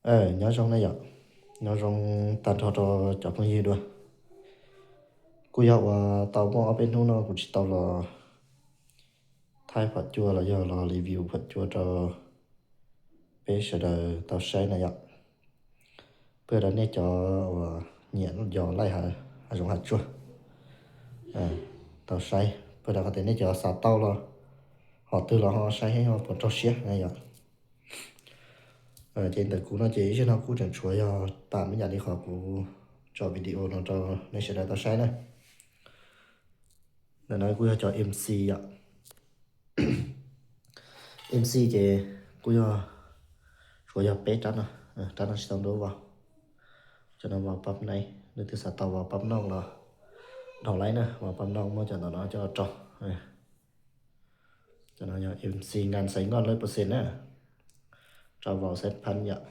Nyob zoo na yom, nyob zoo tag nrho rau cov phooj ywg dua. Kuj yog uas tau muaj ob peb hnub no kuv tsis tau los thaij phom cua los yog los review phom cua rau peb sawv daws tau saib na yom. Pab rau nej cov uas nyiam yos laij hav zoov hav tsuag tau saib, pab rau qhov tias nej cov xav tau los hom twg los ho saib ho puas raug siab na yom. Ces ntawm kuv no ces ib zaug no kuj tseem tshuav yog tam me nyuam li qhov kuv tso video no rau nej sawv daws tau saib na. Ntawm no kuj yog cov MC yom. MC ces kuj yog tshuav yog peb rab no, rab no tsis tau nruab vau. Cov no vau pab naib, leej twg xav tau vau pab nooj los dhau laib na, vau pab nooj muab cov ntawm no coj los rau. Cov no yog MC ngan xaiv ngon lawv percent na, rau vau xaiv phab yom.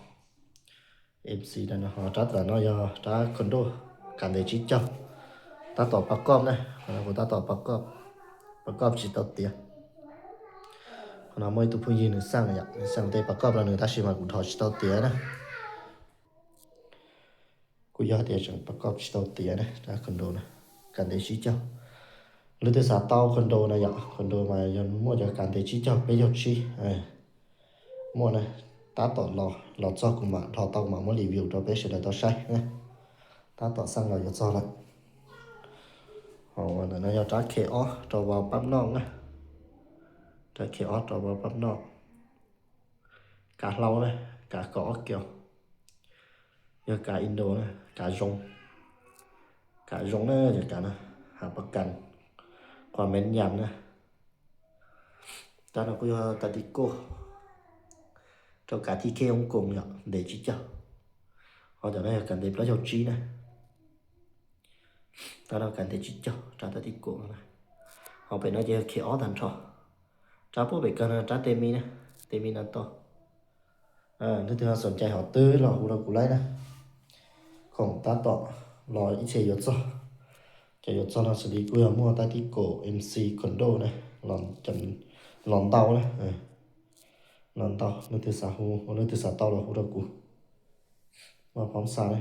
MC no ho rab tam no yog rab condo, kav ntev tsib caug, tab tom pab koj na, qhov no kuv tab tom pab koj, pab koj tsis tau tiav. Qhov no muaj ib tug phooj ywg nws xaj yom, nws xaj tej pab koj no nws tab sis mas kuv dhos tsis tau tiav na. Kuj yog tias tseem pab koj tsis tau tiav na, rab condo na, kav ntev tsib caug. Leej twg xav tau condo na yom, condo mas yog muaj cov kav ntev tsib caug peb caug tsib muaj na, tab tom los, los txog kuv mam dhos tau kuv mam muab review rau peb sawv daws tau saib na. Tab tom xaj los yuav txog lawm. Ho ntawm no yog rab khe ob rau vau pab nooj na, rab khe ob rau vau pab nooj. Kav hlau na, kav kaum ob kiaus, yog kav Indo na, kav zoo, kav zoo na, cov kav no, hav pab kas, qhuas mev nyam na. Rab no kuj yog tab tib koj rau kav thib kheb oob koos yom, ntev tsib caug. Ho cov no yog kav ntev plaub caug tsib na. Rab no kav ntev tsib caug, rab tab tib koj na. Ho pem no ces yog khe ob tag nrho. Rab puag pem kawg no rab te mi na, te mi no tau. Leej twg ho xoom cai hom twg los hu rau kuv laib na. Khoom tab tom los ib txhia yuav txog. Cov yuav txog no xws li kuj yog muaj tab tib koj MC condo na, los ntau na, los ntau, leej twg xav hu, leej twg xav tau los hu rau kuv. Muaj phoob xa na.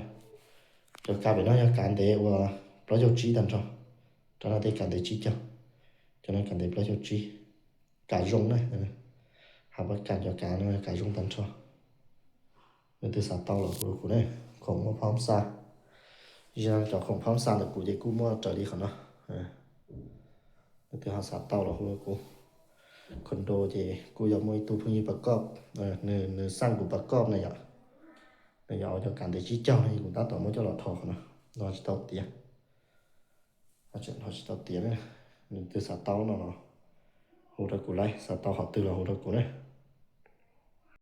Cov kav pem no yog kav ntev uas plaub caug tsib tag nrho. Rab no tej kav ntev tsib caug, cov no kav ntev plaub caug tsib. Kav zoo na, hav pab kas cov kav no kav zoo tag nrho. Leej twg xav tau los hu rau kuv na. Khoom muaj phoob xa, cov khoom phoob xa ntawm kuv ces kuj muaj raws li qhov no. Leej twg ho xav tau los hu rau kuv. Condo ces kuj yog muaj ib tug phooj ywg pab koj, nws xaj kuv pab koj na yom. Nws yog cov kav ntev tsib caug no kuv tab tom muab coj los dhos qhov no, no tsis tau tiav. Tseem dhos tsis tau tiav na. Leej twg xav tau no los hu rau kuv laib, xav tau hom twg los hu rau kuv na.